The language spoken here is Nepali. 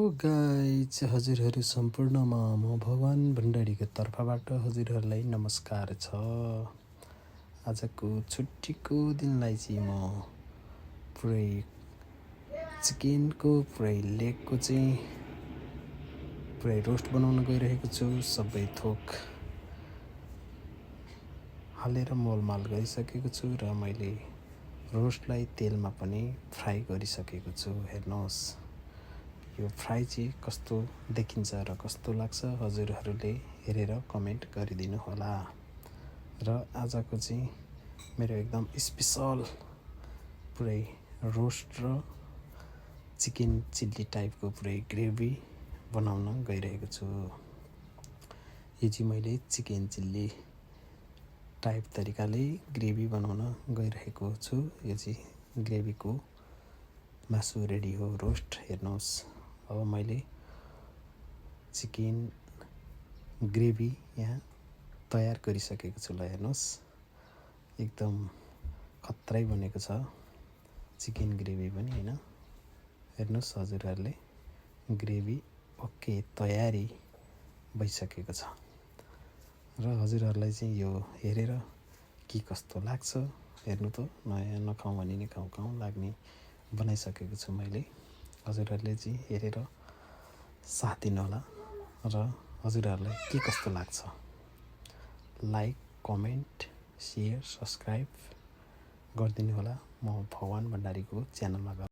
गाइज, हजुरहरू सम्पूर्णमा म भगवान भण्डारीको तर्फबाट हजुरहरूलाई नमस्कार छ। आजको छुट्टीको दिनलाई चाहिँ म पुरै चिकनको पुरै लेगको चाहिँ पुरै रोस्ट बनाउन गइरहेको छु। सबै थोक हालेर मोलमाल गरिसकेको छु र मैले रोस्टलाई तेलमा पनि फ्राई गरिसकेको छु। हेर्नुहोस्, यो फ्राई चाहिँ कस्तो देखिन्छ र कस्तो लाग्छ हजुरहरूले हेरेर कमेन्ट गरिदिनु होला। र आजको चाहिँ मेरो एकदम स्पेसल पुरै रोस्ट र चिकन चिल्ली टाइपको पुरै ग्रेभी बनाउन गइरहेको छु। यो चाहिँ मैले चिकन चिल्ली टाइप तरिकाले ग्रेभी बनाउन गइरहेको छु। यो चाहिँ ग्रेभीको मासु रेडी हो, रोस्ट। हेर्नुहोस्, अब मैले चिकन ग्रेभी यहाँ तयार गरिसकेको छु। ल हेर्नुहोस्, एकदम खत्रै बनेको छ चिकन ग्रेभी पनि, हैन? हेर्नुहोस् हजुरहरूले, ग्रेभी ओके तयारी भइसकेको छ। र हजुरहरूलाई चाहिँ यो हेरेर के कस्तो लाग्छ हेर्नु त। नयाँ नखाउँ भने नि खाउँ खाउँ लाग्ने बनाइसकेको छु मैले। हजुरहरूले चाहिँ हेरेर साथ दिनु होला र हजुरहरूलाई के कस्तो लाग्छ लाइक, कमेन्ट, सेयर, सब्सक्राइब गरिदिनु होला। म भगवान भण्डारीको च्यानलमा